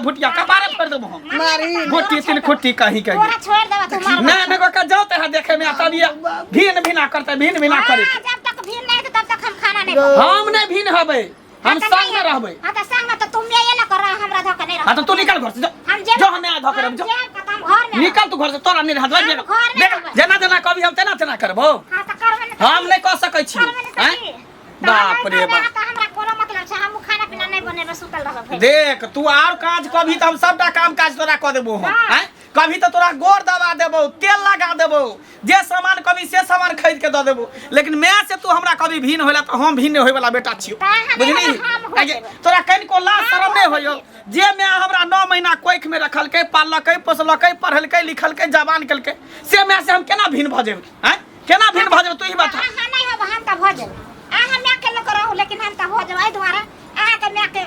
भुटिया कपारे फोड़ देबो हम। मारी। भुट्टी तीन खुट्टी कहीं कहीं। तोरा छोड़ देबा तू मार। ना ना का जाओ ते देखे में आता भी भिन भिना करते भिन भिना करे। हाँ, जब तक भीन नहीं तब तक हम खाना नहीं खाबो। हम नहीं भिन हबे, हम हाँ, तो संग नहीं में रहबे। हाँ तो संग में तो तुम ये ना कर रहा हमरा धोखा नहीं। हाँ तो तू निकल घर से जो। हम जेब जो हमें धोखा हम जो। जेब का हम घर में। निकल तू घर से, तोरा नहीं रहत। हम घर में देख रहबै। जेना जेना कभी हम तेना तेना करबो। हाँ तो करबे ना। हम नहीं कह सकै छी। करबे ना। हैं? तो की? बाप रे बाप। तो हमरा कोनो मतलब छै, हम खाना पीना नहीं बनेबे, सुतल रहबै। देख तू आर काज कभी तो हम सबटा काम काज तोरा कऽ देबो हम। हाँ। हैं? कभी तो तोरा गोर दबा देबो, तेल लगा देबो, जे सामान कभी से सामान खरीद के दऽ देबो, लेकिन मैं से तू हमरा कभी भिन्न होला तो हम भिन्न होय वाला बेटा छियो। तऽ अहाँ बुझली? नहि होबै, हम हो आगे, जेबै। तोरा कनिको लाज हम शरम हो नहि होइयो जेबै। जे मैं हमरा 9 महीना कोख में रखलकै, पाललकै, पोसलकै, पढ़लकै, लिखलकै, जवान केलकै, से मैं से हम केना भिन्न भऽ जेबै? हैं? केना भिन्न भऽ जेबै तू ही बता। अहाँ नहि होबै, हम तऽ भऽ जेबै। अहाँ माय के लऽ कऽ रहू, लेकिन हम तऽ भऽ जेबै। एहि दुआरे अहाँके माय के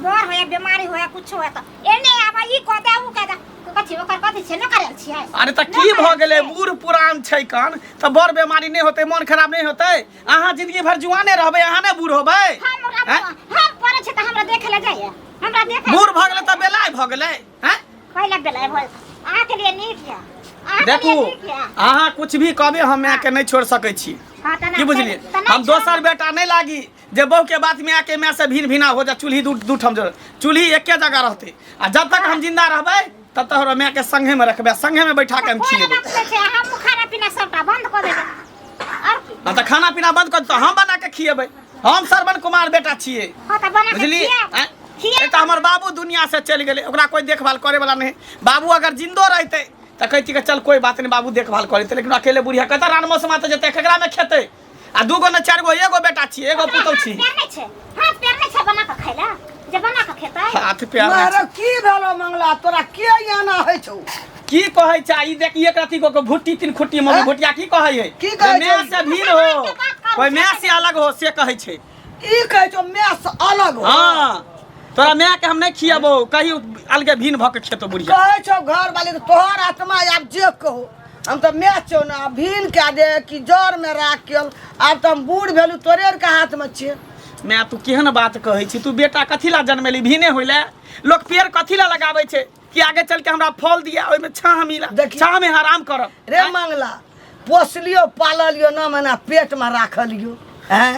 डर होइए, बीमारी होइए, कुछो होइए तऽ एने आबै, ई कऽ दे, उ कऽ दे, कथी ओकर कथी छै, न करल छियै? अरे तऽ की भऽ गेलै, बूढ़ पुरान छै कान तऽ बड़ बीमारी नहि होतै, मन खराब नहि होतै? अहाँ जिंदगी भर जुआने रहबै, अहाँ नहि बूढ़ होबै। हम हैं? हम पड़ै छै तऽ हमरा देखे लए जाइए, हमरा देखे। बूढ़ भऽ गेलै तऽ बेलाय भऽ गेलै। हैं? पहिले बेलाय भऽ अहाँके लिए नीक यऽ, अहाँके देखू लिए नीक यऽ। अहाँ कुछ भी कहबै हम मायके नहि छोड़ि सकै छी। हाँ, तऽ की बुझलियै? तऽ नहि हम दोसर बेटा नहि लागी जे बहू के बात में आके माय से भिन भिना हो जा। चूल्ही दू दू ठाम जरूर, चूल्ही एके जगह रहतै आ जब तक हम जिंदा रहबै तब तक हमरा माय के संगे में रखबै, संगे में बैठा के हम कोनो खिएबै। बात नहि छै, हम खाना पीना सबटा बंद कऽ देबै आओर की। हाँ तऽ खाना पीना बंद कर तऽ हम बना के खिएबै। हम श्रवण कुमार बेटा छियै। हाँ तऽ बना के बुझलियै? खियाएब। आँय? खियाएब। एक तऽ हमर बाबू दुनिया से चलि गेलै, ओकरा कोई देखभाल करे वाला नहीं। बाबू अगर जिंदो रहते तऽ कहती कि चल कोई बात नहीं, बाबू देखभाल करते, लेकिन अकेले बुढ़िया कतऽ रान मौसम आते जेतै, केकरा में खेतै? आ दूगो ने चारि गो एगो बेटा छी, एगो ओकरा पुतहु हाथ छी। पैर नहि छै, हाथ पैर नहि छै बना कऽ खाय लए, जे बना कऽ खेतै। हाथ पैर नहि छै। मारे की भेलो मंगला, तोरा के आना होइ छौ? की कहै छै ई? देख एक रति गो के भुट्टी तीन खुट्टी मम्मी हैं? भुटिया की कहै है? की कहै जे माय छै? से भीड़ हो, कोई माय से अलग हो से कहै छै। ई कहै छौ माय से अलग हो? हाँ तोरा माय के हम नहीं खियाबो, कहीं अलगे भीन भऽ के खेतो बुढ़िया। कहै छौ घर वाली के तोहर आत्मा आब जे कहो, हम तऽ माय छौ ने, आब भीन कए दे कि जर में राख के, आब तऽ हम बूढ़ भेलू, तोरे आर के हाथ में छियै। माय तू केहन बात कहै छी? तू बेटा कथी ला जन्मेली? भीने होइले? लोक पेड़ कथी ला लगाबै छै? कि आगे चल के हमरा फल दिया, ओहिमे छाह मिला, देखी। छाह में आराम करब। रे मंगला, पोसलियो पाललियो, 9 महीना पेट में राखलियो, हैं,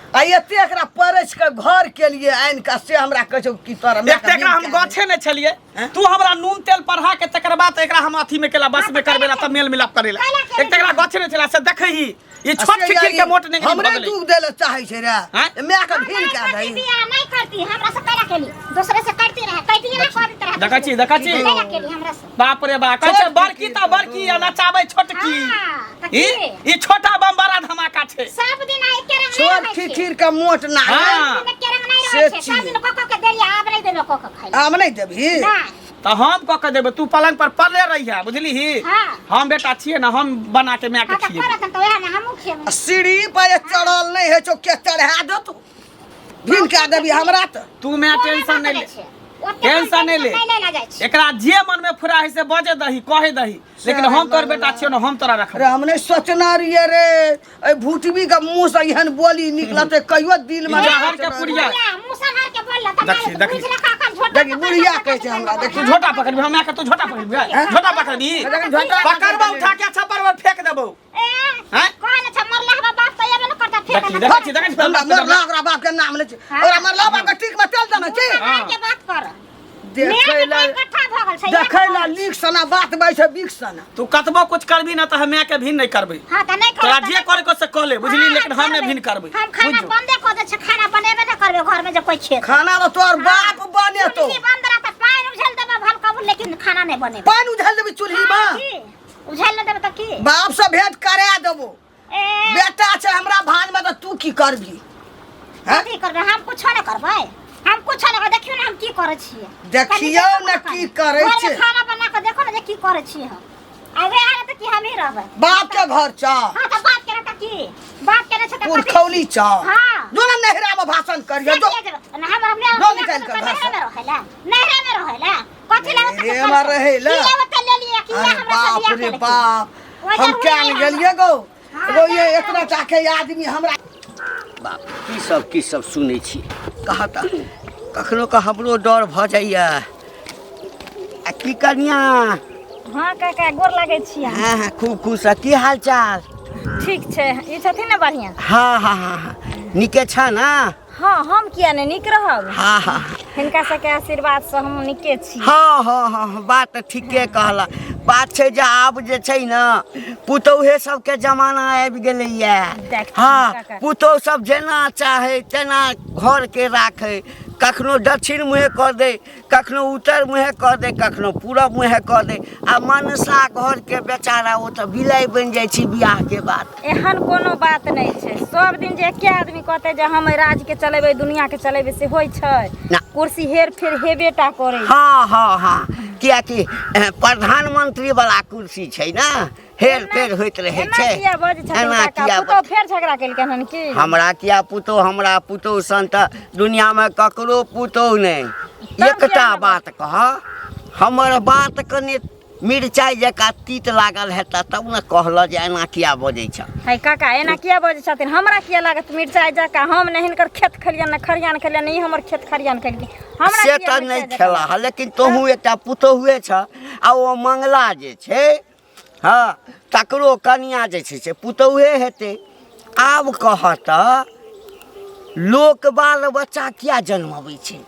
आ एते एकरा परसि के घर के लिए आनि के से हमरा कहै छौ कि तोरा माय एक के तऽ एकरा हम नीक कए दे। गछे नहि छलियै, तू हमरा नून तेल पढ़ा के तकर बाद एकरा हम अथी में केला बस में करबेला तब मेल मिलाप करेला। एक तऽ एकरा गछे नहि छला से देखही ई छोट से खिखिर के मोट नहि हमरे भऽ गेलै। दुख देले चाहै छै रे। आँय? माय के हम भीन नहीं कए करती दही। बियाह नहीं करती, हमरा से कैला केली, दूसरे से करती रहे, कहती ना कर देते रहे। देखै छी, देखै छी? कैला केली हमरा से? बाप रे बाप, कहै छै छोट बड़की तऽ बड़की आ नचाबै छोटकी। हाँ, तऽ ई की? ई छोटा बम बड़ा धमाका छै। सब दिन एके रंग नहीं छोट रहै छै। खिखिर के मोट ना। हाँ। सब दिन एके रंग नहीं से रहै छै। छी। सब दिन कऽ कऽ के देलियै, आब नहीं देबै कऽ कऽ खाइ लए। आम नहीं देबही? नहि। तऽ हम कऽ के देबै, तू पलंग पर पड़ले रहिहे, बुझलिही? हाँ। हम बेटा छियै ने, हम बना के माय के हाँ तऽ खिएबै। करत तऽ वएह ने हमहूँ खिएबै। आ सीढ़ी पर जे चढ़ल नहीं होइ छौ, के चढ़ा देतौ? भीन कए देबही हमरा तऽ। तू माय कोना टेंशन बात नहि ले, लै छै? ओते टेंशन नहि ले। नहि लेला जाइ छै। एकरा जे मन में फुरा है से बजे दही, कहे दही, लेकिन हम तोर बेटा छियौ ने, हम तोरा रखबौ। रे हम नहीं सोचना रहिए रे, एहि भूटबी के मुंह से एहन बोली निकलते कहियो दिल में। जहर के पुड़िया। बुढ़िया, मुँह सम्हार के बोल त देखी, मारे, देखी। बुझ रखा अखन झोटा देखी, पकड़ बुढ़िया के कहै छै हमरा, देखी। तू झोटा पकड़बी? हम के तू झोटा पकड़बी? हैं? झोटा पकड़बी? देखी, झोटा पकड़बा, उठा के छप्पर पर फेंक देबौ। ए, हैं? कहने छै मरला हवा बाप तऽ एबे न करता फेर। देखी, देखै छी, देखै छी। हमरा मरला ओकरा बाप के नाम लै छै। हाँ। ओकरा मरला बाप के टीक में तेल देने छी। सम्हार के बात कर। देखै ला इकट्ठा भऽ गेल छै। देखै ला लीक सना बात बाजै छै बीक सना। तू कतबो कुछ करबी ना तऽ हम के भिन्न नहीं करबै। हाँ तऽ नहि तोरा करब जे करे के से कह ले, बुझली? लेकिन हम नहीं भिन्न करबै। हम खाना बुझ जो। बंदे कऽ दै छै, खाना बनेबे नहि करबै घर में जे कोइ खेत। खाना तो तोहर बाप बनेतो। चूल्ही बंद रहतै, पानि उझेल देबै भल कबूल, लेकिन खाना नहि बनेबै। पानि उझल देबी चूल्ही में? हाँ, की उझेल नहि देबै तऽ की? बाप से भेंट करा देबो। ए बेटा छै हमरा भान में तऽ तू की करबी? हैं? कथी करबै? हम कुछो नहि करबै, हम कुछो नहि करबै। देखियौ ने हम की करै छियै। देखियौ कनी ने देखो की करै घरमे छै। खाना बना कऽ देखो ने जे की करै छियै हम। आ वएह रहतै कि हमही रहबै? बाप के घर छ। हाँ तऽ बाप के रहतै की? बाप के रहै छै तऽ कथी? पुरखौली छ। हाँ। जो ने नहिरा में भाषण करियो से जो। किया जेबै? ना हमरा अपने जो निकालि कऽ घर से। नैहरे में रहै ला, नैहरे में रहै ला, कथी ला ओतऽ नैहरे में रहै ला? की ओतऽ ले लिअ कि अरे हमरा से बाप बियाह रे केलकै? बाप, ओहि हम जरूरी क्या नहि गेलियै गो? हाँ, गो ये जाए इतना टाके आदमी हमरा आ की कनिया? हाँ काका, गोर लागै छी अहाँ। हाँ हाँ, खूब खुश रह। की हाल चाल? ठीक छै। ई छथिन ने बढ़िआँ? हाँ हाँ हाँ हाँ, नीके छ ना? हाँ, हम किया नहि नीक रहब? हाँ हाँ। हिनका सबके आशीर्वाद से हम नीके छी। हाँ हाँ हाँ हाँ, बात तऽ ठीके कहला। बात छै जे आब जे छै ने पुतौहे सबके जमाना आबि गेलैया। देखथिन हाँ काका। पुतौह सब जेना चाहे तेना घरके राखै, कखनो दक्षिण मुँहे कऽ दै, कखनो उत्तर मुँहे कऽ दै, कखनो पूरब मुँहे कऽ दै, आ मनसा घरके बेचारा ओ तऽ बिलाइ बनि जाइ छै बियाहके बाद। एहन कोनो बात नहि छै। सब दिन जे एके आदमी कहतै जे हम एहि राज्यके चलेबै, दुनियाके चलेबै, से होइ छै? ना। कुर्सी हेर फेर हेबे टा करै छै। हाँ हाँ हाँ, कियाकि प्रधानमंत्री वाला कुर्सी छै ने, हेर फेर होइत रहै एना छै। किया बजै छथिन एना काका? किया? पुतहु फेर झगड़ा केलकै हन की? हमरा किया पुतोह, हमरा पुतोह सन तऽ दुनियामे ककरो पुतोह नहि। तब एकटा किया ने बात कह, हमर बात कने मिरचाइ जकाँ तीत लागल हेतऽ तब ने कहलऽ जे एना किया बजै छ। है काका, एना किया बजै छथिन? हमरा किया लागत मिरचाइ जकाँ? हम ने हिनकर खेत खेलियनि, ने खरियान खेलियनि, ने ई हमर खेत खरियान खेलखिन। हमरा से किया तऽ नहि मिरचाइ जकाँ खेला लागत? हँ, लेकिन तोहूँ एकटा पुतोहुए छ, आ ओ मंगला जे छै, हँ, तकरो कनिया जे छै से पुतोहुए हेतै। आब कह तऽ लोक बाल बच्चा किया जन्मबै छै?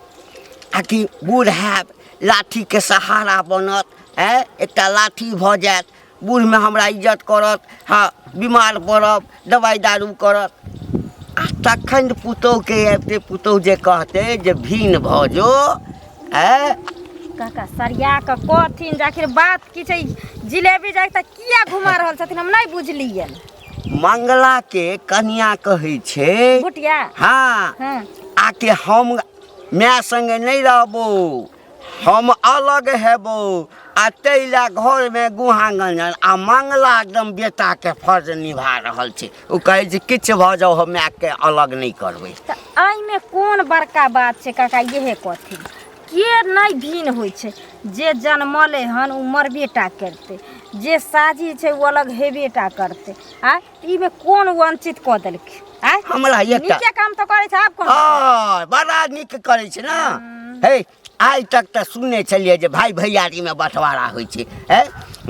आ कि बूढ़ हैब लाठीके सहारा बनत, आँय, एकटा लाठी भऽ जायत, बूढ़मे हमरा इज्जत करत, हँ, बीमार पड़ब दवाइ दारू करत। आ तखन पुतोहुके आबिते पुतोहु जे कहतै जे भिन्न भऽ जो, आँय। काका, सरिया कऽ कहथिन जे आखिर बात की छै। जिलेबी जाके तऽ किया घुमा रहल छथिन, हम नहि बुझलियनि। मंगलाके कनिया कहै छै भुटिया। हाँ। हाँ। आके हम माय संगे नहि रहबो, हम अलग हेबो, आ ताहि लए घरमे गुहा गंजन। आ मंगला एकदम बेटाके फर्ज निभा रहल छै। ओ कहै छै किछु भऽ जाउ, हम मायके अलग नहि करबै। तऽ एहिमे कोन बड़का बात छै काका? इहे कहथिन के नहि भिन्न होइ छै? जे जनमलै हन ओ मरबे टा करतै, जे साझी छै ओ अलग हेबे टा करतै। आँय, तऽ एहिमे कोन वंचित कऽ देलकै? आँय, हमरा एकटा नीके काम तऽ करै छै। आब कोन? हँ, बड़ा नीक करै छै ने। हे, आइ तक तऽ सुनने छलियै जे भाय भैयारीमे बँटवारा होइ छै, हे,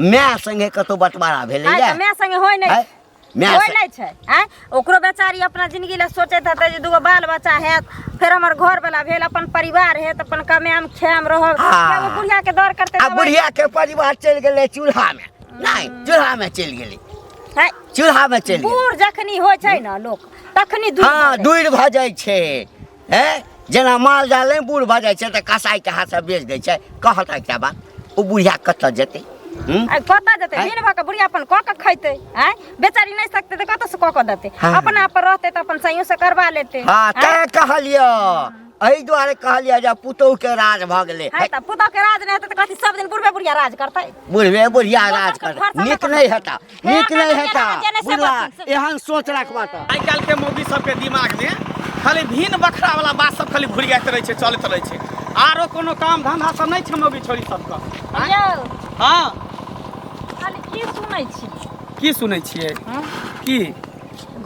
माय संगे कतहु बँटवारा आँय, भेलैए? तऽ माय संगे होइ नहि आँय, माय होइ नहि छै। आँय, ओकरो बेचारी अपना जिंदगी लए सोचैत हेतै जे दूगो बाल बच्चा हैत, फेर हमर घर वाला भेल, अपन परिवार हेत, अपन कमायम खायम रहब। हाँ। एगो बुढ़िया के दर करतै आ दबाइ। बुढ़िया के परिवार चलि गेलै चूल्हामे, नहि, चूल्हामे चलि गेलै। है, चूल्हामे चलि गेलै। बूढ़ जखनी होइ छै ने लोक, तखनी दूर हाँ, भऽ जाइ। दूर भऽ जाइ छै। हे, जेना माल जाल नहि बूढ़ भऽ जाइ छै तऽ कसाइके हाथसँ बेच दै छै। कहत एकटा बात, ओ बुढ़िया कतऽ जेतै? हूँ? आइ कतऽ जेतै? आँय? दिन भऽ कऽ बुढ़िया अपन कऽ कऽ खैतै। आँय, बेचारी नहि सकतै तऽ कतऽसँ कऽ कऽ देतै? हाँ। अपना पर रहतै तऽ अपन सैयो से करबा लेतै। हाँ। आँय? तैं कहलियऽ, एहि दुआरे कहलियऽ जे पुतोहुके राज भऽ गेलै। है तऽ पुतोह के राज नहि हेतै तऽ कथी सब दिन बुढ़बे बुढ़िया राज करतै? बुढ़बे बुढ़िया दोसर राज के करतै। फरसा नीक में नहि हेता, हे, नीक नहि अपना हेता। के जेने से बुझला? बचथिन। एहन सोच रखबा तऽ आइ काल्हि के मौगी सबके दिमाग में खाली भिन बखरा वाला बात सब खाली घुरियाइत रहै छै, चलैत रहै छै। आरो कोनो काम धंधा सब नहि छै मौगी छोरी सबके? आँय? यौ। हाँ। खाली की सुनै छी? की सुनै छियै? हँ? की?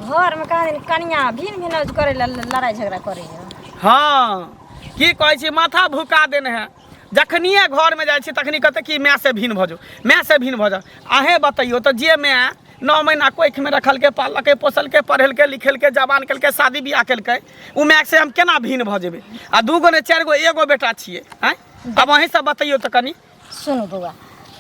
घरमे कहाँ दिन कनिया भिन भिनौज करै लए लड़ाइ झगड़ा करैए। हाँ, की कहै छी, माथा भुका देने है। जखनिए घरमे जाइ छी तखनी कहतै कि मायसँ भिन्न भऽ जाउ, मायसँ भिन्न भऽ जाउ। अहेँ बतैयौ तऽ, जे माय 9 महीना कोखिमे रखलकै, पाललकै, पोसलकै, पढ़ेलकै, लिखेलकै, जवान केलकै, शादी बियाह केलकै, ओ मायसँ हम केना भिन्न भऽ जेबै? आ 2 गो नहि, 4 गो, एगो बेटा छियै। आँय, आब अहीँ सब बतैयौ तऽ कनि। सुनू बौआ,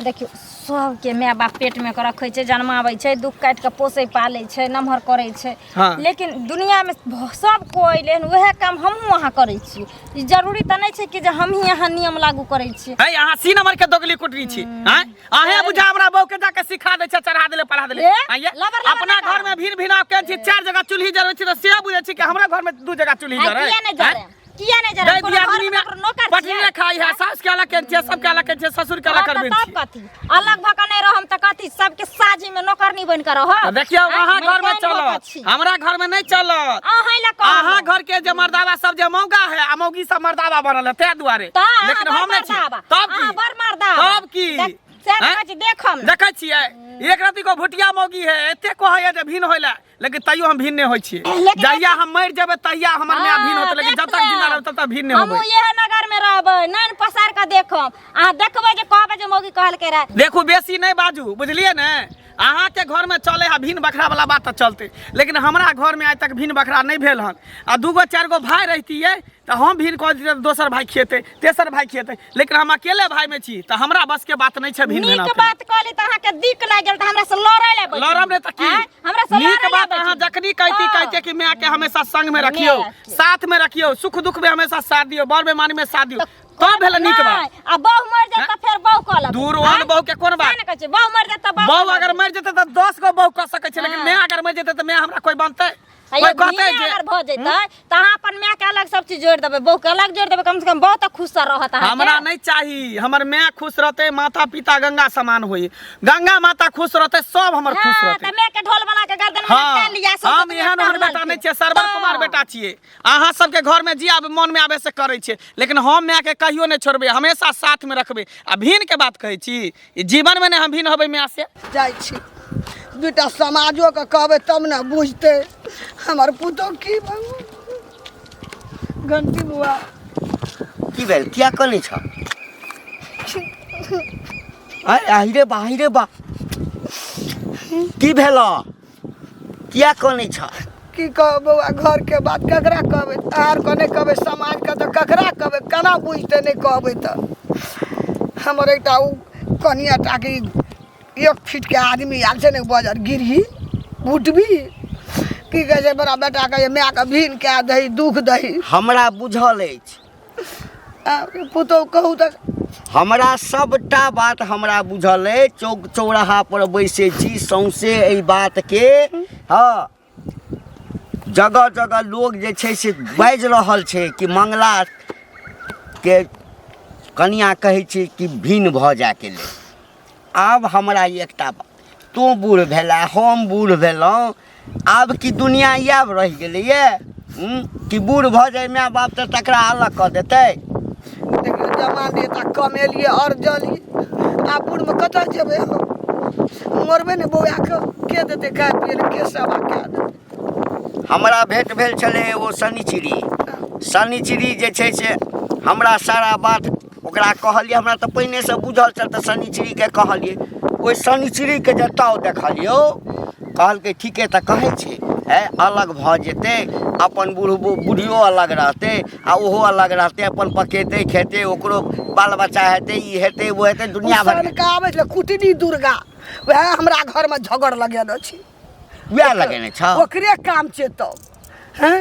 देखियौ, सबके माय बाप पेटमे कऽ रखै छै, जन्माबै छै, दुःख काटि कऽ पोसै पालै छै, नमहर करै छै। हाँ। लेकिन दुनियामे सब कोइ अयलै हन, उएह काम हमहूँ अहाँ करै छी। ई जरूरी तऽ नहि छै कि जे हमही अहाँ नियम लागू करै छी। है, अहाँ सी नंबर के दोगली कुटरी छी। आँय, अहें बुझा हमरा बहू के जाके सिखा दै छै, चढ़ा देले, पढ़ा देले। ए, आँय ये, लबर लबर अपना नहि घर में भीड़ भिनाव केन छी, 4 जगह चूल्ही जरबै छी तऽ से बुझै छी कि हमरा घर में 2 जगह चूल्ही आइ जरै। किया नहि जरै? आँय? किया नहि जरै? दै कोनो दियादनी घरमे में ककरो नौकर पटरी छियै? ने खाई है, सास के अलग केन छियै, सबके अलग केन छियै, ससुर के अलग हाँ, तऽ करबे तब छियै। कथी अलग भऽ कऽ नहि रहम तऽ कथी सबके साझी में नौकरनी बनि कऽ रहब? तऽ देखियौ, आँय, अहाँ घर में मलकाइन भऽ कऽ चलत, छी। हमरा घर में नहि चलत। अहाँ लए कहलहुँ। अहाँ घर के जे मर्दावा सब जे मौगा है आ मौगी सब मर्दावा बनल है, ताहि दुआरे। तऽ अहाँ लेकिन बड़ हम नहि छी। मर्दावा। तब की? अहाँ बड़ मर्दावा। तब की? से आँय? देखै छी, देखम ने। देखै छियै, एक रति को भुटिया मौगी है, एते कहैया जे भिन्न होइला, लेकिन तैयो हम भिन्न नहि होइ छियै। लेकिन जहिया हम मरि जेबै तहिया हमर माय भिन्न होतै, लेकिन देख जब तक जिंदा लेब। रहबै तब तक भिन्न नहि हमहूँ होबै। इएह नगर में रहबै, नैन पसार कऽ देखब। अहाँ देखबै जे कहब। मौगी कहलकै रहे। देखू बेसी नहि बाजू, बुझलियै ने? अहाँके घरमे चले है भिन्न बखरा वाला बात तऽ चलते, लेकिन हमरा घरमे आइ तक भिन्न बखरा नहि भेल हन। आ दूगो चारि गो भाय रहितियै तऽ हम भिन्न कऽ दितियै, दोसर भाय खेतै, तेसर भाय खेतै, लेकिन हम अकेले भायमे छी तऽ हमरा बसके बात नहि छै भिन्न नीक भेना। बात कहली तऽ अहाँके दिक लागि गेल तऽ हमरा से लड़ै लए बैठली। लड़ब नहि तऽ की? आँय? हमरा से नीक लड़ै लए बात अहाँ बैठली। जखनी कहती, हँ। कहते कि मायके हमेशा संग में रखियौ, मायके। साथ में रखियौ, सुख दुख में हमेशा साथ दियौ, बर बेमानी में साथ दियौ, तब भेलै नीक बात। नहि, आ बहु मरि जायत तऽ फेर बहु कऽ लेबै। दूर ओहन आँय? बहु के कोन बात? सएह ने कहै छी, बहु मरि जायत तऽ बहु बहु कऽ अगर लेबै। मरि जेतै तऽ 10 गो बहु कऽ सकै छै, लेकिन हँ। माय अगर मरि जेतै तऽ माय हमरा कोइ बनतै? आ कोइ यौ कहतै भिने जे अगर भऽ जेतै तऽ अहाँ अपन मायके अलग सब चीज जोड़ि देबै, बहुके अलग जोड़ि देबै, कम से कम बहु तऽ खुश रहत अहाँके। हमरा नहि चाही, हमर माय खुश रहतै, माता पिता गंगा समान होई, गंगा माता खुश रहतै, सब हमर खुश हँ, रहतै। तऽ मायके ढोल बना के गर्दन में हाँ, लटका लिअ, सौंसे हम दुनिया एहन ओहन टहलल बेटा नहि छै। छियै, श्रवण कुमार तऽ। बेटा छियै। अहाँ सबके घरमे जे आबे मनमे आबे से करै छियै, लेकिन हम मायके कहियो नहि छोड़बै, हमेशा साथमे रखबै। आ भिनके बात कहै छी, ई जीवनमे नहि हम भिन होबै माय से। जाइ छी दूटा समाजोके कहबै तब ने बुझतै हमर पुतोह की। घंटी बुआ। की भेल? किया कनै छ? आय आहि रे बा, आहि रे बा, की भेल? किया कनै छ? की कहब बौआ, घरके बात ककरा कहबै? आर के नहि कहबै समाजके तऽ ककरा कहबै? केना बुझतै नहि कहबै तऽ? हमर एकटा ओ कनिया टाके एक फीटके आदमी आयल छै ने, बजर गिरही उठबी की कहै छै, बड़ा बेटाके मायके भीन कए दही, दुख दही। हमरा बुझल अछि। पुतहु कहू तऽ। हमरा सबटा बात हमरा बुझल अछि। चौक चौराहा पर बैसै छी, सौंसे एहि बातके, हँ, जगह जगह लोग जे छै से बाजि रहल छै कि मंगला के कनिया कहै छै कि भिन्न भऽ जायके लेल। आब हमरा एकटा बात, तोँ बूढ़ भेला, हम बूढ़ भेलहुँ, आब की दुनिया इएह रहि गेलैए कि बूढ़ भऽ जाय माय बाप तऽ तकरा अलग कऽ देतै? देखियौ, जमाने तऽ कमेलियै, अरजलियै, आब बूढ़मे कतऽ जेबै हम? मरबै ने बौआके के देतै खाय पियै लए? के सेवा कए देतै? हमरा भेँट भेल छलै एगो शनिचरी। शनिचरी जे छै से हमरा सारा बात ओकरा कहलियै। हमरा तऽ पहिनेसँ बुझल छल तऽ शनिचरीके कहलियै। ओहि शनिचरीके जे ताव देखलियौ, कहलकै ठीके तऽ कहै छै, हे अलग भऽ जेतै, अपन बूढ़ बुढ़ियो अलग रहतै आ ओहो अलग रहतै, अपन पकेतै खेतै, ओकरो बाल बच्चा हेतै, ई हेतै, ओ हेतै, दुनिया भरि। सनका आबै छलै कुटनी दुर्गा, वएह हमरा घरमे झगड़ लगेने छै। वएह लगेने छौ? ओकरे काम छै। तब हैं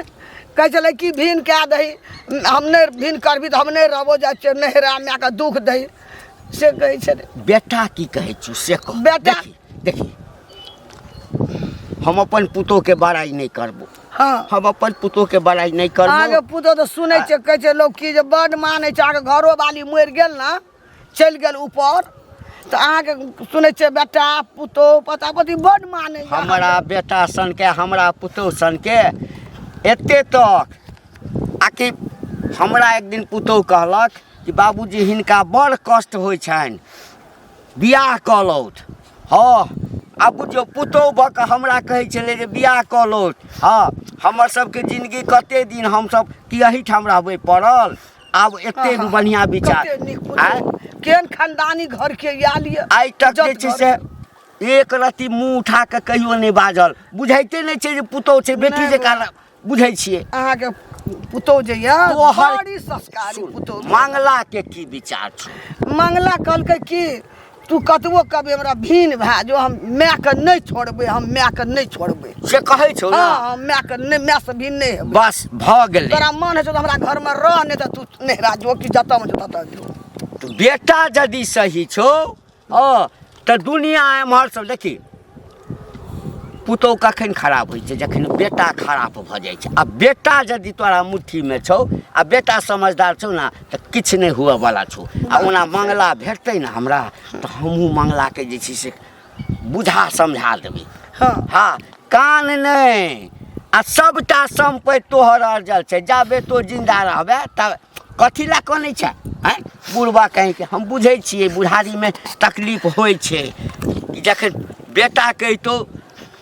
कहै छलै कि भिन कए दही, हम नहि भिन करबी तऽ हम नहि रहबो, जाइ छियै नहिरा, मायके दुख दही, से कहै छलै। बेटा की कहै छौ से कह। बेटा- देखी देखी, हम अपन पुतोहके बड़ाइ नहि करबो। हँ, हम अपन पुतोहके बड़ाइ नहि करबो। अहाँके पुतोह तऽ सुनै छियै, कहै छै लोक की जे बड्ड मानै छै अहाँके। घरो वाली मरि गेल ने, चलि गेल ऊपर, तऽ अहाँके सुनै छियै बेटा पुतोह पोता पोती बड्ड मानै। हमरा बेटा सनके, हमरा पुतोह सनके एते तक आकि हमरा एक दिन पुतोह कहलक कि बाबूजी हिनका बड़ कष्ट होइ छनि, बियाह कऽ लौथ। हँ, आब बुझियौ, पुतोह भऽ कऽ हमरा कहै छलै जे बियाह कऽ लौथ। हँ, हमर सबके जिनगी कते दिन हमसब कि एहिठाम रहबै पड़ल? आब एते बढ़िआँ विचार। कते नीक पुतोह, केहन खानदानी घर के आयल यऽ। आइ तक जे इज्जत छै घर से एक रत्ती मुँह उठा कऽ कहियो नहि बाजल। बुझाइते नहि छै जे पुतोह छै, बेटी नहि जकाँ बुझै छियै। अहाँके पुतोह जे यऽ तोहर बड़ी संस्कारी सुन, पुतोह। मंगला के की विचार छौ? मंगला कहलकै कि तू कतबो कभी हमरा भीन भए जो, हम मायके नहि छोड़बै, हम मायके नहि छोड़बै। से कहै छौ ने? हँ, हम मायके नहि, मायसँ भीन नहि हेबै। बस भऽ गेलै। तोरा मन होइ छौ तऽ हमरा घरमे रह, नहि तऽ तू नहिरा जो कि जतऽ मन छौ ततऽ जो। तऽ बेटा यदि सही छौ, हँ, तऽ दुनिया एम्हर सब देखी। पुतोह कखन खराब होइ छै? जखन बेटा खराब भऽ जाइ छै। आ बेटा यदि तोरा मुट्ठीमे छौ आ बेटा समझदार छौ ने, तऽ किछु नहि हुअवला छौ। आ ओना मंगला भेटतै ने हमरा, तऽ हमहूँ मंगलाके जे छै से बुझा समझा देबै। हँ हँ, कान नहि आ सबटा सम्पति तोहर अर्जल छै जाबे तो जिन्दा रहबे। तब कथी लए कनै छै? आँय बुढ़बा कहींके, हम बुझै छियै बुढ़ारीमे तकलीफ होइ छै। कि जखन बेटा कहितौ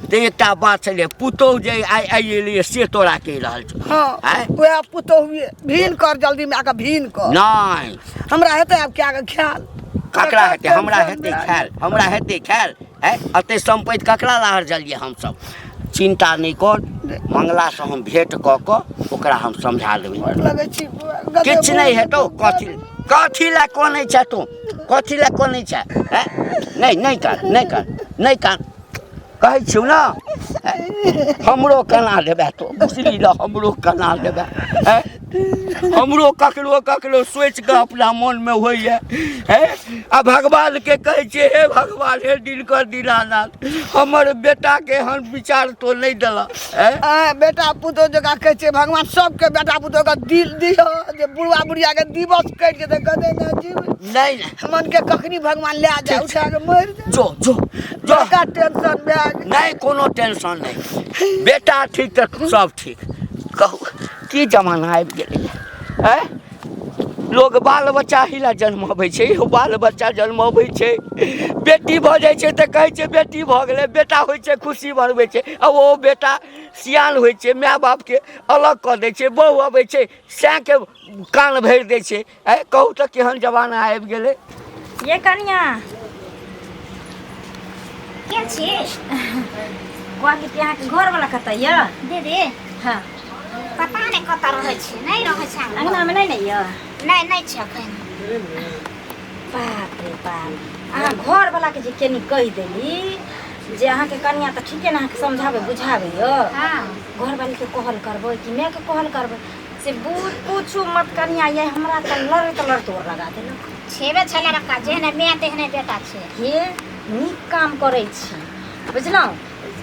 तऽ एकटा बात छलै, पुतोहु जे आइ आइ एलैए से तोरा कहि रहल छौ। हँ। आँय? वएह पुतोहुए भीन कर, जल्दी मायके भीन कर। नहि हमरा हेतै आब क्या के ख्याल? ककरा हेतै? हमरा हेतै खायल, हमरा हेतै खायल। है एते सम्पत्ति ककरा लाहर जलियै हमसब? चिन्ता नहि कर, मंगलासँ हम भेंट कऽ कऽ ओकरा हम समझा देबै। लगै छी किछु नहि हेतौ। कथी कथी लए कनै छै तू? कथी लए कनै छै? हैं? नहि नहि कान, नहि कान, नहि कान, कहै छियौ ने। हमरो केना देबै तू? बुझली ने, हमरो केना देबै? हैं? हमरो ककरो ककरो सोचि कऽ अपना मोनमे होइए। हे आ भगवानके कहै छियै, हे भगवान, हे दिनकर दीनानाथ, हमर बेटाके एहन विचार तो नहि देलक। हैं? आ, बेटा पुतोह जकाँ कहै छियै भगवान सबके बेटा पुतोहके दिल दिह जे बुढ़वा बुढ़ियाके दिवस कटि जेतै, कहतै ने जीव नहि नहि मनके कखनी भगवान लए जाय, उठा कऽ मरि जाय। जो जो जो, बड़का टेंशन भए गेल। नहि, कोनो टेंशन नहि, बेटा ठीक तऽ सब ठीक। कहू की जमाना आबि गेलै। आँय, लोग बाल बच्चा ही लए जन्मबै छै? इहो बाल बच्चा जन्मबै छै, बेटी भऽ जाइ छै तऽ कहै छै बेटी भऽ गेलै, बेटा होइ छै खुशी मनबै छै। आ ओ बेटा सियान होइ छै, माय बापके अलग कऽ दै छै, बहु अबै छै सएहके कान भरि दै छै। आँय कहू तऽ केहन जमाना आबि गेलै। ये कनिया के छी? कहली कि अहाँके घरवाला कतऽ यऽ? दीदी? हाँ। पता नहि कतऽ रहै छै, नहि रहै छै अङ्गना। अङ्गनामे नहि ने यऽ? नहि, नहि छै एखन। बाप रे बाप, अहाँ घरवालाके जे केनी कहि देली जे अहाँके कनिया तऽ ठीके ने अहाँके समझाबै बुझाबै यऽ। हाँ। घरवालीके कहल करबै कि मायके कहल करबै से बूढ़ पूछू मत कनिया, ये हमरा तऽ लड़ैत लड़ैत ओर लगा देलक। छेबे छलै रक्का, जेहने माय तेहने बेटा छै। हे नीक काम करै छी, बुझलहुँ?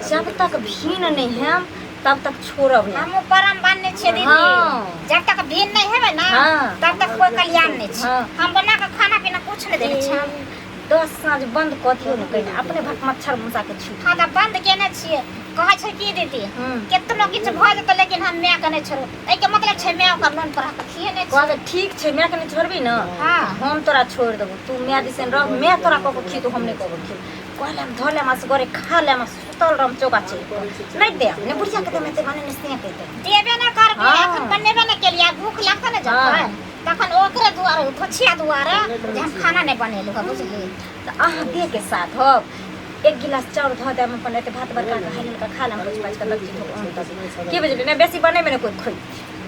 जब तक भीन नहि हैम तब तक छोड़ब नहि। हमहूँ परम बान्हने छियै दीदी। हाँ। जब तक भीन नहि हेबै ने हाँ। तब तक कोई कल्याण नहि छै। हाँ। हम बना कऽ खाना पीना कुछ नहि देने छियै। 10 साँझ बंद कऽ दियौ ने कहिना, अपने भक मच्छर मूसा के छूट। हाँ तऽ बंद केने छियै। कहै छै की दीदी, केतनो किछु भऽ जेतै लेकिन हम मायके नहि छोड़बै। एहिके मतलब छै माय ओकर लोन पर के खिएने छै। कहबै ठीक छै, मायके नहि छोड़बी ने? हाँ। हम तोरा छोड़ि देबौ, तू माय दिसन रह, माय तोरा कऽ के खिएतौ, हम नहि कऽ के खिएबौ। कहले हम धऽ लेम असगरे खा लेम आ सुतल रहम चौका चलि कऽ। नहि देब ने बुढ़िया के देब, एते माने ने से के देब। देबे नहि करबै। हाँ। एखन बनेबे नहि केलियै, भूख लगतै ने हाँ। जखन तखन ओकरे दुआरे धोछिया दुआरे जे हम खाना नहि बनेलहुँ हँ, बुझली? तऽ अहाँ दे के साथ हब, एक गिलास चाउर धऽ देब, अपन एते भात बरका के हाइल के खा लेम, पोछि पाछि के लग चीज धो के बुझली ने, बेसी बनेबे ने कोइ खोइ।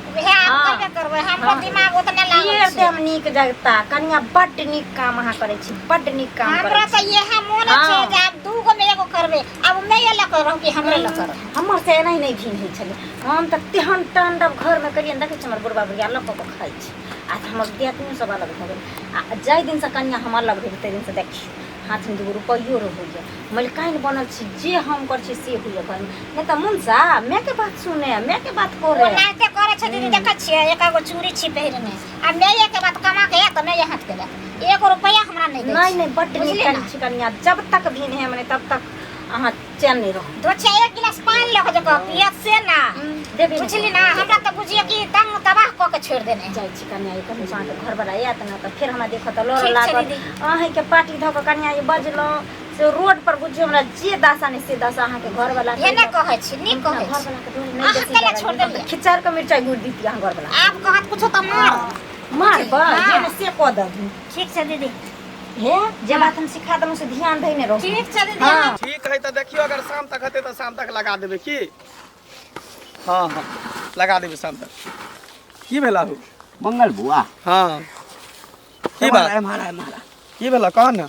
उएह आब हाँ। करबे करबै, हमरो हाँ। दिमाग ओतने लागल फेर छै। देम नीक जगता कनिया, बड्ड नीक काम अहाँ करै छी, बड्ड नीक काम हमरा करै तऽ छी। इएह मोन छै हाँ। जे आब दूगो मे एगो करबै, आब माये लऽ कऽ रहू कि हमरे लऽ कऽ रहू? हमर से एनाही नहि भीन होइ छलै, हम तऽ तेहन तांडव घरमे करियै। देखै छी हमर बुढ़बा बुढ़िया लऽ कऽ खाइ छै आ हमर दियादनियो सब अलग भऽ गेल। आ जाहि दिनसँ कनिया हम अलग भेल ताहि दिनसँ देखियौ हाथमे दूगो रुपैयो रहैए, मलिकाइन बनल छी, जे हम करै छी से होइए घरमे। नहि तऽ मुनसा मायके बात सुने, मायके बात करे। ओनाहिते करै छै दीदी, देखै छियै एक एगो चूड़ी छी पहिरने आ माये के बात, कमा के आयत तऽ माये हाथ के देत, एगो रुपैआ हमरा नहि दै नहि छै। नहि, बड्ड नीक बुझलियै करै ने? छी कनिया, जब तक भीन है मने तब तक अहाँ चैन नहि रहू। दोछिया एक गिलास पानि लऽ कऽ जे कह पियत से ना देबे नहि। बुझली ना, हमरा तऽ बुझियौ कि तंग तबाह कऽ के छोड़ि देने। जाइ छी कनिया, ई कहीं अहाँके घरवला आयत ने तऽ फेर हमरा देखत तऽ लड़ऽ ठीक छै लागत। दीदी। अहीँके पार्टी धऽ कऽ कनिया ई बजलहुँ से रोड पर बुझियौ हमरा जे दशा नहि से दशा अहाँके घरवला। एने कहै छी, नीक कहै छी। घरवला के डोरी नहि अहाँ बेसी केला लगल, छोड़ि देलियै? खिचार कऽ मिरचाइ गुड़ि दितियै अहाँ घरवला। आब कहत कुछो तऽ मार मारबै। हाँ। जे ने से कऽ दही। ठीक छै दीदी। हे जे बात हम सिखा देलहुँ से ध्यान धैने रहू। ठीक छै दीदी। हाँ। ठीक है, तऽ देखियौ अगर शाम तक हेतै तऽ शाम तक लगा देबै की? हाँ हाँ, लगा देबै शाम तक। की भेला हो? मंगल बुआ। हाँ, की एम्हर बात? एम्हर एम्हर। की भेला, कह ने।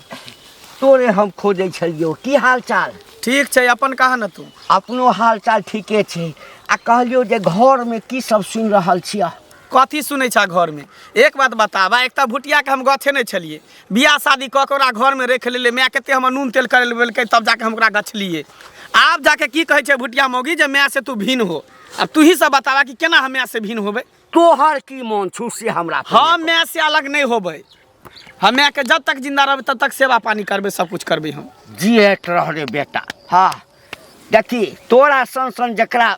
तोरे हम खोजै छलियौ। की हाल चाल? ठीक छै, अपन कहा ने तू। अपनो हाल चाल ठीके छै। आ कहलियौ जे घरमे की सब सुनि रहल छियह? कथी सुनै छा घरमे? एक बात बताबा, एक तऽ भुटियाके हम गछे नहि छलियै, बियाह शादी कऽ के ओकरा घरमे राखि लेलियै, माय कते हमर नून तेल करै लेलकै तब जाके हम ओकरा गछलियै। आब जाके की कहै छै भुटिया मौगी जे माय से तू भिन्न हो। आब तूही सब बताबा कि केना हम माय से भिन्न होबै? तोहर की मोन छौ से हमरा पहिले हम माय से अलग नहि होबै। हम मायके जब तक जिंदा रहबै तब तक सेवा पानी करबै, सब कुछ करबै हम। जियत रह रे बेटा। हाँ देखी, तोरा सन सन जकरा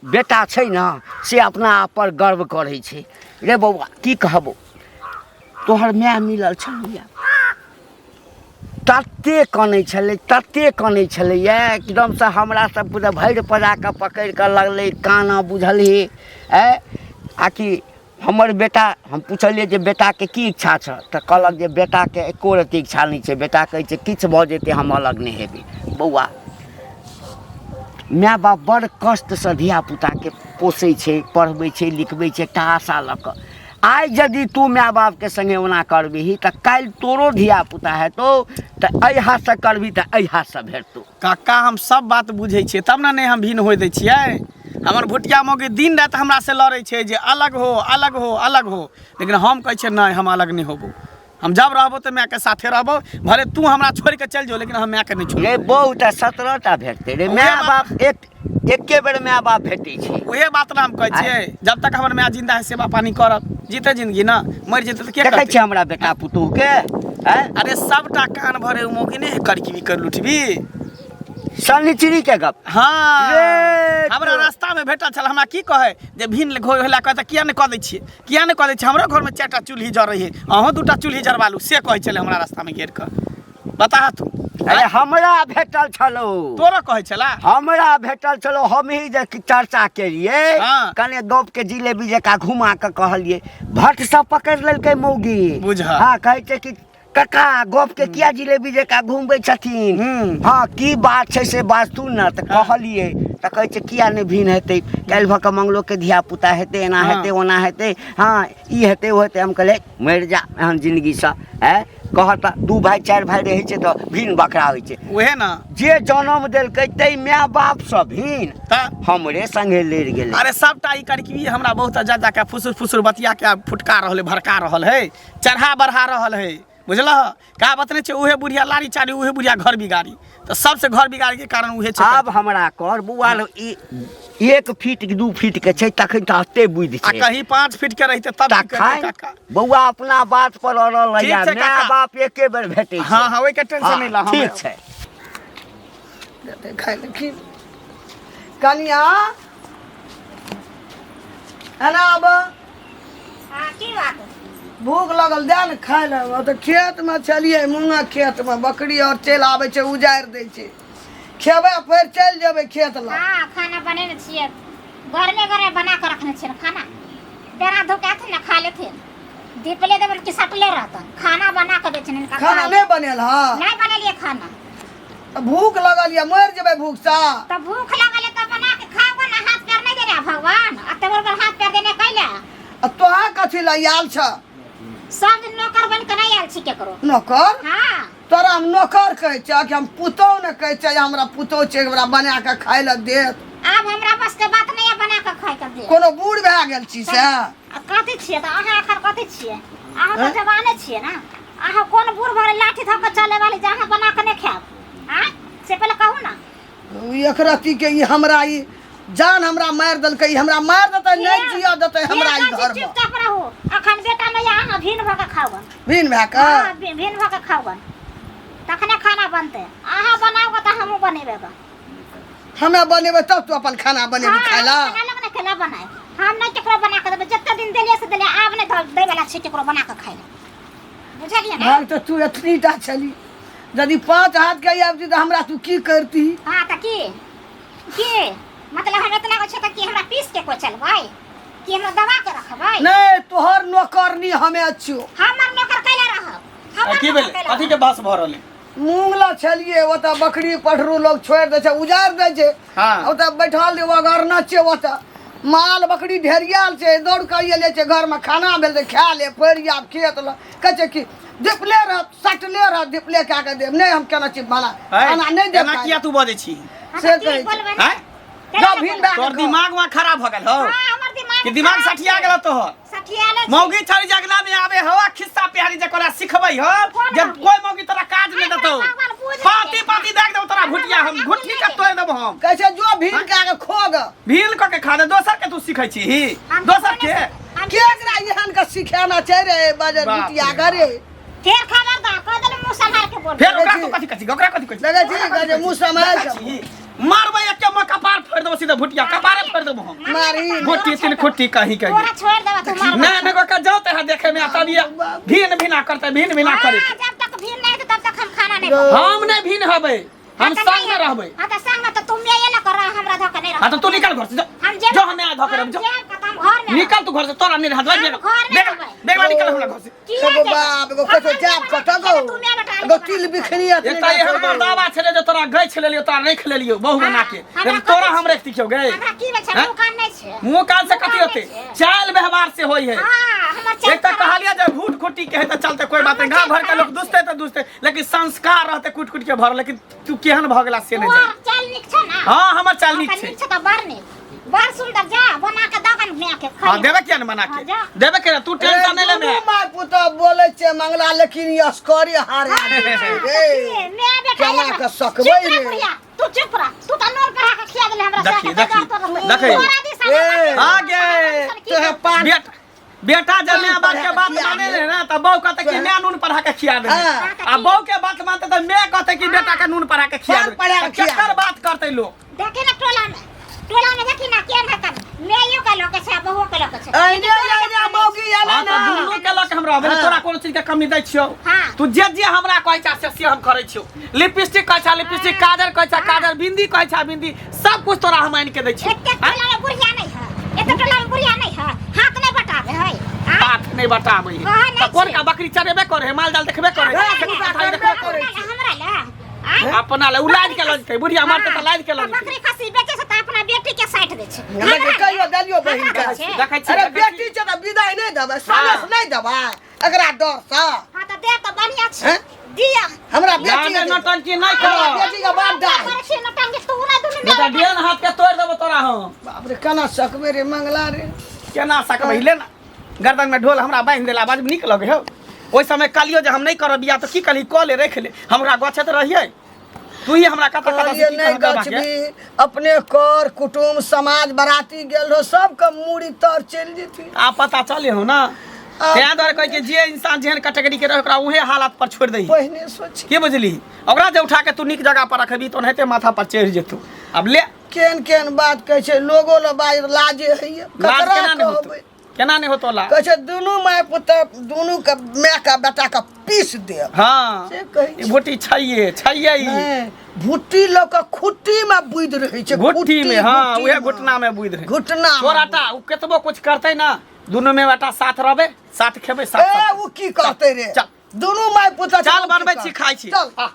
बेटा छै ने से अपना आप पर गर्व करै छै। रे बौआ, की कहबो, तोहर माय मिलल छलैया, तते कनै छलै, तते कनै छलैया, एकदमसँ हमरा सबके तऽ भरि पजा कऽ पकड़ि कऽ लगलै कानऽ, बुझलही? ऐ आकि हमर बेटा, हम पुछलियै जे बेटाके की इच्छा छह, तऽ कहलक जे बेटाके एको रत्ती इच्छा नहि छै, बेटा कहै छै किछु भऽ जेतै हम अलग नहि हेबै। बौआ, माय बाप बड़ कष्टसँ धियापुताके पोसै छै, पढ़बै छै, लिखबै छै, एकटा आशा लऽ कऽ। आइ यदि तू माय बापके सङ्गे ओना करबिही तऽ काल्हि तोरो धियापुता हेतौ, तऽ एहि हाथसँ करबिही तऽ एहि हाथसँ भेटतौ। काका, हम सब बात बुझै छियै तब ने नहि हम भिन्न होइ दै छियै। हमर भुटिया मौगी दिन राति हमरा से लड़ै छै जे अलग हो, अलग हो, अलग हो, लेकिन हम कहै छियै नहि, हम अलग नहि होबो। हम जब रहबो तऽ मायके साथे रहबो, भले तू हमरा छोड़ि के चलि जो, लेकिन हम मायके नहि छोड़बो। रे बहु, तऽ 17 टा भेटतै रे। माय बाप एक एके बेर माय बाप भेटै छै। उहे बात ने हम कहै छियै, जब तक हमर माय जिंदा है सेवा पानी करब, जीते जिंदगी ना, मरि जेतै तऽ के देखै करतै? छियै हमरा बेटा पुतोहके आँय? अरे सबटा कान भरे उ मौगी नहि करकी कर लुटबी शनिचरी के गप। हाँ रे हमरा रास्ता में भेटल छल, हमरा की कहे जे भिन घोर होला, कहै तऽ किया नहि कऽ दै छियै, किया नहि कऽ दै छियै, हमरो घरमे 4टा चूल्ही जरै है, अहूँ 2टा चूल्ही जरबा लू, से कहै छलै हमरा रास्ता में घेर कऽ। बता तू। अरे हमरा भेटल छलो। तोरा कहै छला? हमरा भेटल छलो, हमही जे चर्चा केलियै। हाँ। कने गप के जिलेबी जकाँ घुमा कऽ कहलियै, भट्ट सब पकड़ि लेलकै मौगी। बुझह। हाँ, कहै छै कि कका गप के किया जिलेबी जकाँ घुमबै छथिन। हाँ, की बात छै से बाजतू ने। तऽ कहलियै तऽ कहै छै किया नहि भिन्न हेतै, काल्हि भऽ कऽ मंगलो के धिया पुता हेतै, एना हेतै, ओना हेतै, हाँ ई हेतै ओ हेतै। हम कहलियै मरि जा एहन जिंदगीसँ। आँय कह तऽ, 2 भाइ 4 भाइ रहै छै तऽ भिन्न बखरा होइ छै। उहे ने जे जनम देलकै तै माय बापसँ भिन्न तऽ हमरे संगे लड़ि गेलै। अरे सबटा ई करकी हमरा बहुत जा जाके फुसुर फुसुर बतिया के आब फुटका रहल है, भड़का रहल है, चढ़ा बढ़ा रहल है, बुझलह? कहावत नहि छै, उहे बुढ़िया लाड़ी चाड़ी उहे बुढ़िया घर बिगाड़ी, तऽ सबसे घर बिगाड़े के कारण उहे छै। आब हमरा कर बौआ, ई 1 फीट 2 फीट के छै तखन तऽ एते बुद्धि आ छै, कहीं 5 फीट के रहिते तब की करतै तखन काका? बौआ अपना बात पर अड़ल ठीक रहैया, छै माय काका। बाप एके बेर भेटै छै। हाँ हाँ, ओहिके टेंशन नहि ला। ठीक छै। खाइ ले खीर। कनिया एना आब। हाँ, की बात? भूख लगल, दे ने खाय लए। ओतऽ खेतमे छलियै, मूँगक खेतमे बकरी आओर चलि आबै छै, उजाड़ि दै छै। खेबै फेर चलि जेबै खेत लग। हाँ, खाना बनेने छियै, गरमे गरमे बना कऽ रखने छियै खाना। बेरा धो के आथिन ने खा लेथिन, दीपले देबनि कि सटले रहतन। खाना बना कऽ दै छियनि हिनका। खाना खाय नहि बनेल हँ? नहि बनेलियै खाना। तऽ भूख लगल यऽ, मरि जेबै भूखसँ। तऽ भूख लागल है तऽ बना के खाओ ना, हाथ पैर नहीं देने भगवान, अते बड़ बड़ हाथ पैर देने कैला? आ तोहा कथी लए आयल छ? सब दिन नौकर बन के नहीं आयल छी केकरो। नौकर? हाँ। तोरा हम नौकर कहै छियै कि हम पुतोहु ने कहै छियै? हमरा पुतोहु छै, हमरा बना कऽ खाय लए देत। आब हमरा बस के बात नहीं है बना के खाय के देत। कोनो बूढ़ भए गेल छी से? आ कथी छियै तऽ अहाँ एखन कथी छियै? अहाँ तऽ जवाने छियै ने। अहाँ कोन बूढ़ भरे लाठी धऽ के चले वाली जे अहाँ बना के नहि खायब? आँय, से पहिले कहू ने। ई एकरती के ई हमरा ई जान हमरा मारि देलकै, ई हमरा मारि देतै, नहि जियऽ देतै हमरा ई घर में। चुपचाप रहू, अखन बेटा नहि, अहाँ भिन्न भऽ के खाउ। भिन्न भए कऽ? हाँ, भिन्न भऽ के खाउ, तखने खाना बनतै। अहाँ बनाउ तऽ हमहूँ बनेबै गऽ। हमे बनेबै तब तू अपन खाना बनेबी खाय ला? हाँ, अलग ने केना बनाए, हम नहि केकरो बना के देबै। जते दिन देलियै से देलियै, आब नहि दै वाला छै केकरो बना के खाय ला, बुझलियै ने? भाग तऽ तू एतनी टा छली, यदि 5 हाथ के आबती तऽ हमरा तू की करती? हाँ तऽ की की मतलब, हम एतना गो छै तऽ की हमरा पीस के कोइ चलबै की हमरा दबा के रखबै? नहि, तोहर नौकरनी हमे छियो। हमर नौकर कैला रहब? हमर की नौकर भेलै? कैला कथी के बस भऽ रहलै? मूंग ला छलियै ओतऽ, बकरी पठरू लोग छोड़ि दै छै, उजाड़ि दै छै। हाँ। ओतऽ बैठल ओगरना छियै, ओतऽ माल बकरी ढेरियाल छै, दौड़ कऽ एले छै घरमे, खाना भेल तऽ खा ले, फेर आब खेत लग। कहै छै कि दिपले रहत, सटले रहत, दिपले कए कऽ देब। नहि, हम केना छी बना खाना नहि देब एना खाय किया लए। तू बजै छी? हाँ, से तऽ की कहै छै। बोलबै ने? आँय? केना जाउ ने भिन बोलबै? भए तोहर कऽ खाउ। दिमाग वहाँ खराब भऽ गेल हौ हाँ, हमर दिमाग कि दिमाग खराब सठिया छै। गेल तोहर? सठियाले छै। मौगी छड़ी जगना में आवे हो आ खिस्सा प्यारी जे कोला सिखबै हो कोन जब मौगी? कोई मौगी तोरा काज नहीं हमरा देतौ, भगवान बुझ नहीं पाती दे। पाती देख देबौ तोरा घुटिया, हम हमरा घुटनी भगवान के तोड़ देबौ हम। कहै छै जो भीड़ कए कऽ खो गऽ। भील क के खा दे, दोसर के तू सिखै छी हम दोसर कोने के? हम के एकरा एहन के सिखेना छै रे बजर बाप बिटिया रे घरे? फेर खबरदार कह देलहुँ, मुँह सम्हार के बोल। फेर ओकरा तू कथी कथी, ओकरा कथी कथी? लगै छी कहै छै मुँह सम्हारि कऽ। मारबै एके म कपार फोड़ि देबौ, सीधे भुटिया कपारे फोड़ि देबौ हम। मारी। गोटी तीन खुट्टी कहीं कहीं तोरा छोड़ देबा तू मार। नहीं नहीं, ओकरा जाओ ते देखे में आता भी भिन भिना करते, भिन भिना करे। हाँ, जब तक भीड़ नहीं तब तक हम खाना नहीं बनाब। हम नहीं भिन हबै, हम हाँ, तऽ संग में नहीं- रहबै। हाँ तऽ संग में तऽ तुम ये ना कर हमरा धऽ के नहि हाँ तो तू निकल घर से जो। हम जेब जो हमें आ धऽ के रख, जो। हम जेब कतऽ हम घर में निकल तू घर से तोरा नहीं रहत हम घर में रहबै। बेगला निकल हमरा घर से किया एगो जेबै? बाप एगो कतौ हम जाब जेबै, कतऽ गो तू माय बेटा एगो तिल बिखनी एक तऽ एहन बर्दावा छलै जे तोरा गै छलेलियो तोरा नहीं खेलेलियो बहु बना के हमरा लेकिन तोरा कथी हम रखती क्यों गए हमरा की भेल छै हैं? मुँह कान नहि छै मुँह कान से कथी मुँह होते कान नहि छै। चाल व्यवहार से होई है हाँ हमर चाल एक तऽ खराब कहलियै जे घूट घुटी के है तऽ चलते कोई बात नहीं गाँव घर के लोग दुसते तऽ दुसते लेकिन संस्कार रहते कूट कूट के भर लेकिन तू केहन भऽ गेला से नहीं तोहर जान चाल नीक छै ना हाँ हमर चाल नीक हाँ, छै नीक छै तऽ बड़ नीक बड़ सुंदर जा बना के दगन माय के हाँ खाइ देबे किया ने बना हाँ, के जा। देबे के तू टेंशन नहीं ले दुनू माय पुतोह बोलै छै मंगला लेकिन ई असकरे हारे आदमी छै रे माय बेटा केना एक- के सकबै चुप रह रे? बुढ़िया, तू चुप रह तू तऽ नोर पढ़ा के खिया देले हमरा देखी, से, तऽ देखी, तोरा तोरा- देखी। तोरा दिस ए, हमरा आगे तोहे पान बेटा बेटा जब माय बाप के बात खिया माने दे। ले ना तऽ बहू कहते कि मैं नून पढ़ा के खिया दे हाँ। आ बहू के बात मानते तऽ मैं कहते कि बेटा के नून पढ़ा के खिया पान दे पढ़ा के तऽ खिया केकर दे। बात करते लोग देखी ना टोला में टोला में देखी ना केहन है तन माइयो के लोके छै बहुओ के लोके छै अइने अइने मौगी एलै हाँ ना तऽ दुनू के लऽ के हम रहबै हाँ। तोरा कोनो चीज के कमी दै छियौ हाँ। तू जे जे हमरा कहै छा से से हम करै छियौ लिपस्टिक कहै छा लिपस्टिक काजर कहै छा काजर बिंदी कहै छा बिंदी सब कुछ तोरा हम आनि के दै छियौ एते हाँ? टोला में बुढ़िया नहीं है एते टोला में बुढ़िया नहीं है हाथ नहीं बटाबे है आँय? हाथ नहीं बटाबै है कहे नहीं तऽ कोन छियै। का बकरी चरेबे करे है माल जाल देखबे करे है हाँ, खेती पूरा पथारी करबे देखबे करे करे हमरा ले हमरा ले आँय? अपना ले उ लाद के लऽ जेतै बुढ़िया मरतै तऽ लाद के लऽ हाँ, जेतै बकरी खस्सी बेचे छै तऽ अपना बेटी के साइट दै छै हमरा के कहियो देलियो बहिन के हमरा छै। देखै छी अरे देखै छी। बेटी छै तऽ विदाई नहि देबै सनेस नहि देबै एकरा डरसँ हाँ तऽ दे तऽ बढ़िया छै हैं? दिया हमरा बेटी जाने के नौटंकी नहि हमरा कर बेटी के बाप डाल करै छियै नौटंकी तू नहि दुनू बेटा माय डेन हाथ के तोड़ि देबो तोरा हम बाप रे केना सकबै रे मंगला रे केना सकबै ले ना गर्दन में ढोल हमरा बान्हि देला बाज नीक लगे हौ ओहि समय कहलियो जे हम नहि करब बियाह तऽ की कहली कऽ ले राखि ले हमरा गछैत रहियै तू ही हमरा कतऽ कतऽ कहलियै से की नहि कहब बाबा के? गछबी अपने कर कुटुम्ब समाज बराती गेल रहो सबके मूड़ी तर चलि जेती आ पता चले हो ना तें दुआरे कहै छै जे इंसान जेहन कैटेगरी के रहे ओकरा उहे हालत पर छोड़ि दही पहिने सोची की बुझली ओकरा जे उठा के तू नीक जगह पर रखबी तऽ ओनाहिते माथा पर चढ़ि जेतौ आब ले केहन केहन बात कहै छै लोगो लए बाज लाजे होइए लाज ककरा केना नहि होतौ कहबै केना नहि होतौ लाज कहै छै दुनू माय पुतह दुनू के माय के बेटा के पीस देब हँ से कहै ई भुट्टी छैये छैये ई नहि, भुट्टी लऽ कऽ खुट्टी मे बुदि रहै छै घुट्टी में हँ घुट्टी उहे मे। घुटना में बुझि रहे घुटना मे। तोरा टा उ केतबो कुछ करतै ना दुनू में बेटा साथ रहबै साथ खेबै साथ ए उ की कहतै रे चल। दुनू माय पुतह चल बनबै छी खाइ छी चल आ।